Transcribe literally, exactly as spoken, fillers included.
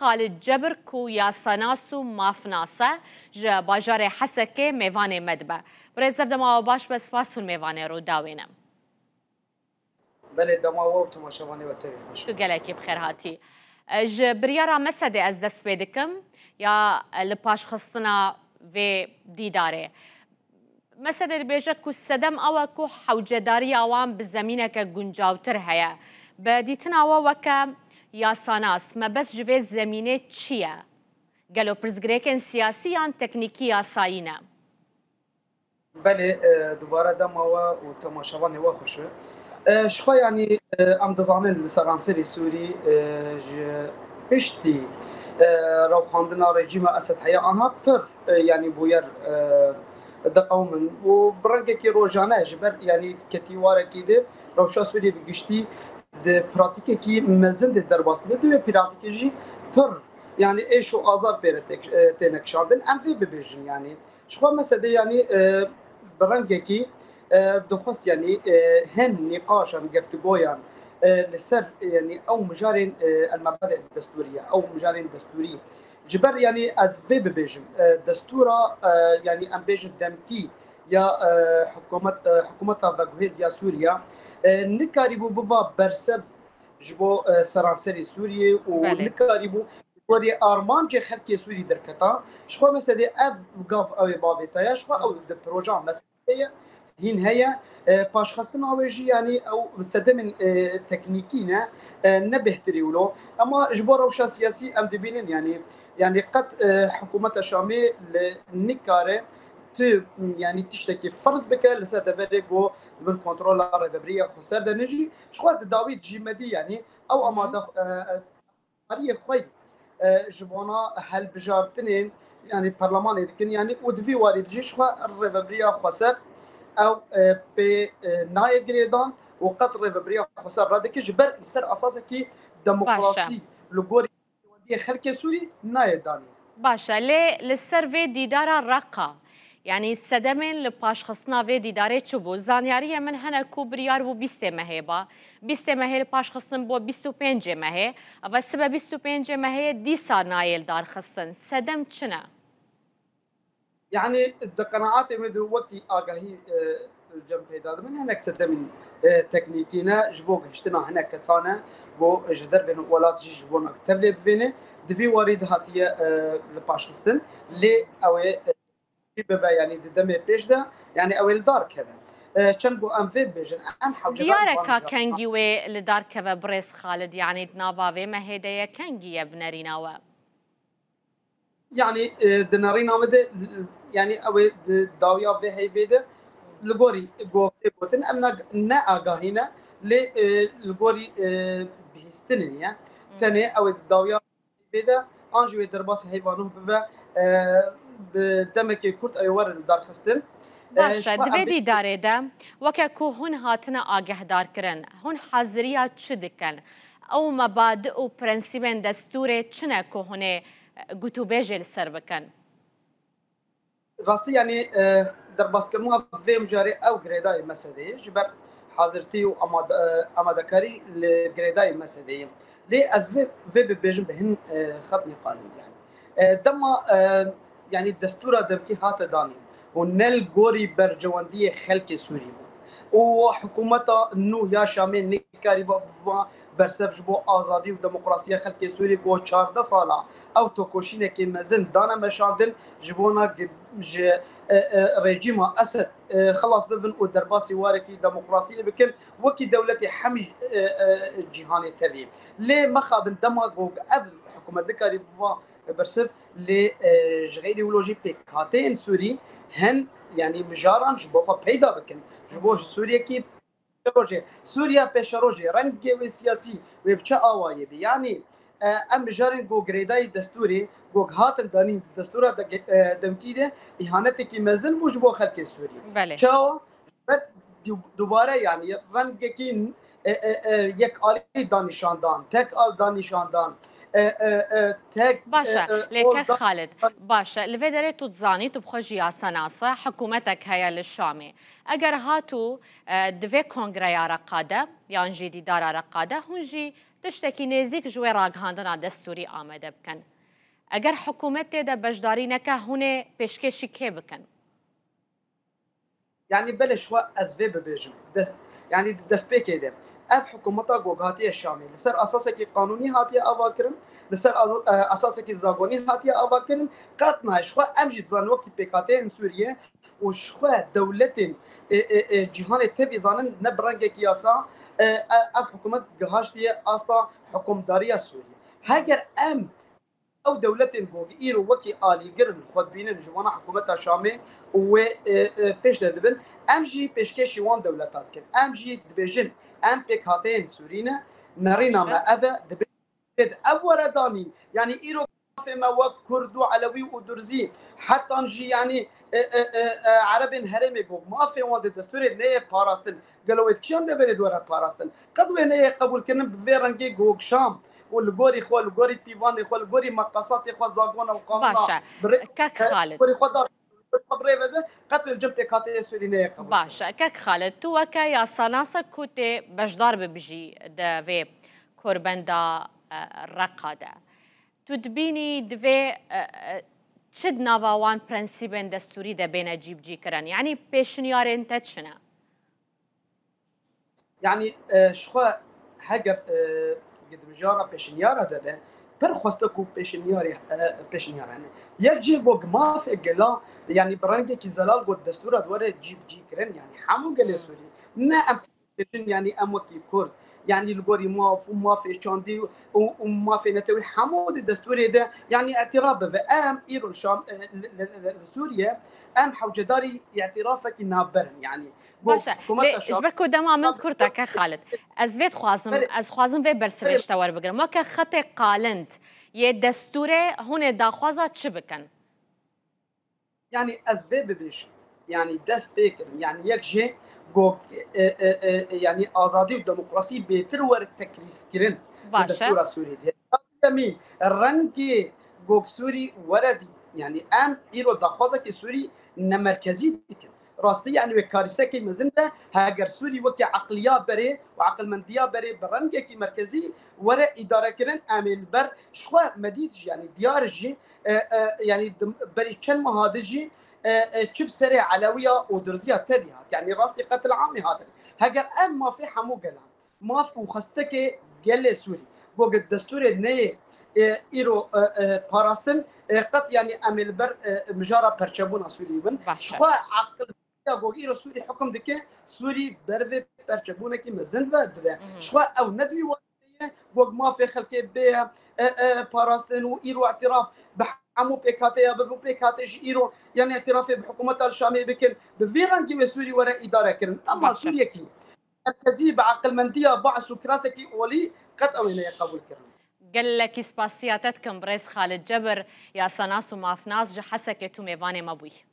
Xalid Cebir ku yasanas û mafnas e, ji bajarê Hesekê mêvanê me dibe. Birêz, ev dema we baş be, spas hûn mêvanê Rûdawê ne. Belê, dema we û temaşevanê we tevî xweş. Tu gelekî bi xêr hatî. E, ji biryara Mesedê ez dest pê dikim ya, e, li paşxistina vê dîdarê. Mesedê dibêje ku sedem ew e ku hewcedariya wan bi zemîneke guncawtir heye. Bi dîtina we weke yasanas, mebest ji vê zemînê çi ye? Gelo pirsgirêkên siyasî yan teknîkî yasayî ne? Belê, e, dubare dema we û temaşevanê we xweş be. Spas. E, ji xwe, yanî, e, em dizanin li seranserê Sûrî, e, ji piştî, e, rewxandina rejîma Esed heye, anha pir, e, yanî bûyer, e, diqewimin û bi rengekî rojane ji ber, yanî, ketî warekî de rewşa Sûriyê bi giştî di pratîkekî mezin de derbas dibe. Di wê pratîkê jî pir, yanî, êş û azar pê re tek-, e, têne kişandin. Em vê bibêjin, yanî. Ji xwe Mesedê, yanî, e, bi rengekî, e, dixwest, yanî, e, hin nîqaşan, geftigoyan, e, li ser, e, yanî ew mijarên, e, el-mebadi destûrî ye, ew mijarên destûrî. Ji ber, yanî ez vê bibêjim, e, destûra, e, yanî em bêjin demkî ya, e, hikûmet, e, hikûmeta veguhêz ya Sûriye, e, nikarîbû biva bersev ji bo, e, seranserê Sûriyê û Belê. nikarîbû gorî armancê xelkê Sûrî derketa. Ji xwe Mesedê ev gav ew ê bavêta ye. Ji xwe ew di proja Mesedê ye, hîn heye. E, paşxistina wê jî, yanî ew sedemên, e, teknîkî ne, e, ne bêhtirî wilo. Ema ji bo rewşa siyasî em dibînin, yanî, yanî qet, e, hikûmeta Şamê li nikare tu, yanî tiştekî ferz bike li ser deverê ku bin kontrola Rêvebiriya Xweser de ne jî. Ji xwe di dawî de jî me dî, yanî ew Hı hı. amade, e, Kariyê xwe, e, ji bona helbijartinên, yanî perlemanê dikin, yanî û di vî warî de jî ji xwe rêvebiriya xweser ew, e, pê, e, nayê girêdan û qet rêvebiriya xweser redike ji ber li ser esasekî Baş e. demokrasî li gorî pêwendiyê xelkê Sûrî nayê danîn. Baş e, lê li ser vê dîdara Reqa, yanî sedemên li paşxistina vê dîdarê çi bû? Zanyariyê min hene ku biryar bû bîstê mehê ba. Bîstê mehê li paşxistin bo bîst û pêncê mehê. Eva sibe bîst û pêncê mehê dîsa nayê li dar xistin. Sedem çi ne? Yanî di qenaatê min de wekî agahî, e, li cem peyda dibin, hinek sedemên, e, teknîkî ne, ji bo gihiştina hinek kesan e, bo ji dervên welat jî ji bona tevlê bivêne. Di vî warî de hatiye, e, li paşxistin. Lê ew ê, e, jî bibe, yanî di demê pêş de, yanî ew ê li dar keve. E, çend ku em vê bibêjin, em hewcedar Diyar e van ka ja- kengî wê li dar keve, birêz Xalid, yanî di nava vê mehê de ye, kengî ye bi nerîna we? Yanî, e, di nerîna me de, yanî ew ê di dawiya vê heyvê de li gorî go-, tê gotin, em ne, ne agahî ne, lê, e, li gorî, e, bihîstinê ye. Hmm. Tenê ew ê di dawiya vê de, an jî wê derbasî heyva nû bibe, e, bi demekê kurt ew ê were li dar xistin. E, Baş e, ji xwe di vê em bê- dîdarê de, weke ku hûn hatine agehdarkirin, hûn haziriya çi dikin? Ew mebadi û prensîbên destûrê çi ne ku hûn ê, e, gotûbêjê li ser bikin? Rastî, yanî, e, derbaskirina vê mijarê ew girêdayî Mesedê ye. Ji ber hazirtî û amade-, e, amadekarî li girêdayî Mesedê ye. Lê ez vê, vê bibêjim bi hin, e, xetmê qalin, yanî. E, dema, e, yanî destûra demkî hate danîn û ne li gorî berjewendiyê xelkê Sûrî bû. Û hikûmeta nû ya Şamê nikarîba biva bersev ji bo azadî û demokrasiya xelkê Sûrî ku çardeh sala ew tokoşînekê mezin dane meşandin ji bona gi-, ji, e, e, rejîma Esed, e, xilas bibin û derbasî warekî demokrasiyê bikin, wekî dewletê hemî, e, e, cîhanê tevî. Lê mexabin dema ku ev hikûmet nikarî biva bersiv, lê, e, ji xeyrî wilo jî pêkhateyên Sûrî hin, yanî mijaran ji bo xwe peyda bikin. Ji bo Sûriyekî pêşerojê, Sûriya pêşerojê, rengê wê siyasî wê bi çi awayê bî? Yanî, e, em mijarên ku girêdayî destûrê, ku hatin danîn destûra de, e, demkî de, îhanetekî mezin bû ji bo xelkê Sûrî. Belê. Çawa? Ber du-, dubare, yanî rengekî, e, e, e, yekalî danîşandan, tek al danîşandan, e, e, e, tek, Baş e, e, e, lê ol kek da- Xalid, baş e. Li vê derê tu dizanî, tu bi xwe jî yasenas e, hikûmetek heye li Şamê. Eger hatû, e, di vê kongreya Reqa de, yan jî dîdara Reqa de, hûn jî tiştekî nêzîk ji wê ragihandina destûrî amade bikin. Eger hikûmet tê de beşdarî neke, hûn ê pêşkêşî kê bikin? Yanî belê ji xwe ez vê bibêjim. Des, yanî di destpêkê de ev hikûmeta ku hatiye Şamê li ser esasekî qanûnî hatiye avakirin, li ser az, e, esasekî zagonî hatiye avakirin. Qet nayê ji xwe em jî dizanin wekî pêkhateyên Sûriye û ji xwe dewletên, e, e, e, cîhanê tevî zanin ne bi rengekî yasa, e, e, ev hikûmet gihaştiye asta hikûmdariya Sûriye. Heger em ew dewletên ku îro wekî alîgir in xwe dibînin ji wana hikûmeta Şamê û wê, e, e, pêş de dibin, em jî pêşkêşî wan dewleta dikin. Em jî dibêjin, em pêkhateyên Sûrî ne, nerîna me ev e, dibê ev were danîn. Yanî îro mafê me wek Kurd û Elewî û Durzî, hetan jî yanî, e, e, e, e, Erebên herêmê ku mafê wan di destûrê neyê parastin. Gelo wê di kîjan deverê di were parastin? Qet wê neyê qebûlkirin bi vê rengê ku Şam û li gorî xwe, li gorî pîvanê xwe, li gorî meqasatê xwe, zagona û qanûna Baş e. bi rê-, Kek e, Xalid. gorî xwe da, xwe bi rê ve be, qet wê li cem pêkhateyê Sûrî neyê qebûl. Baş e. Kek Xalid, tu weke yasanasek ku tê beşdar bibijî di vê korbenda, e, Reqa de. Tu dibînî divê, e, e, çi di nava wan prensîbên destûrî de bêne cîbicîkirin? Yanî pêşinyarên te çi ne? Yanî, e, ji xwe heger, e, di mijara pêşinyara de be, pir xwestek û pêşinyarê, e, pêşinyar hene. Yek jê got mafê gela, yanî bi rengekî zelal got destûra di were cîbicîkirin, yanî hemû gelê Sûrî. Ne em pêşin, yanî em wekî Kurd, yanî li gorî maf û mafê çandî û, û mafê netewî hemû di destûrê de, yanî îtiraf bibe. Em îro li Şam, e, li, li, li, li Sûriye, em hewcedarî îtirafekî navber in, yanî. Baş e. Lê ji ber ku dema min kurt e, ke Xalid. Ez vê dixwazim, Berê. ez dixwazim vê bersivê Berê. ji te werbigirim. Weke xetê qalind yê destûrê hûn ê daxwaza çi bikin? Yanî ez vê bibêjim. Yanî dest pê kirin. Yanî yek jê got, e, e, e, e, yanî azadî û demokrasî bêtir were tekrîzkirin. Baş e. Li destûra Sûrî de. Demî rengê gog Sûrî were dî. Yanî em îro daxwazekî Sûrî ne merkezî dikin. Rastî, yanî wê karîsekî mezin be, heger Sûrî wekî eqliya berê û eqilmendiya berê bi rengekî merkezî were îdarekirin, em ê li ber ji xwe medît jî, yanî diyar jî, e, e, yanî di, berî çend meha de jî, e, e, çi bi serê Elewiya û Durziya tevî hat. Yanî rastî qetil amê hatin. Heger ev mafê hemû gelan, maf û xwestekê gelê Sûrî, ku di destûrê neyê, e, îro, e, e, parastin, e, qet yanî em ê li ber, e, mijara perçebûna Sûrî bin. Baş e. Xwe aqil ya ku îro Sûrî hukum dike, Sûrî ber vê perçebûnekî mezin ve dibe. Mhm. Ji xwe ew ne di wî watê ye, ku mafê xelkê bê, e, e, parastin û îro îtiraf bi hemû pêkhateya bibe û pêkhate jî îro, yanî îtirafê bi hikûmeta li Şamê bikin, bi vî rengî wê Sûrî were îdare kirin. Ema Baş e. Sûriyekî merkezî bi aqilmendiya Baas û kirasekî olî qet ew ê neyê qebûl kirin. Gelekî spasiya te dikim birêz Xalid Cebir, yasanas û mafnas ji Hesekê tu mêvanê me bûyî.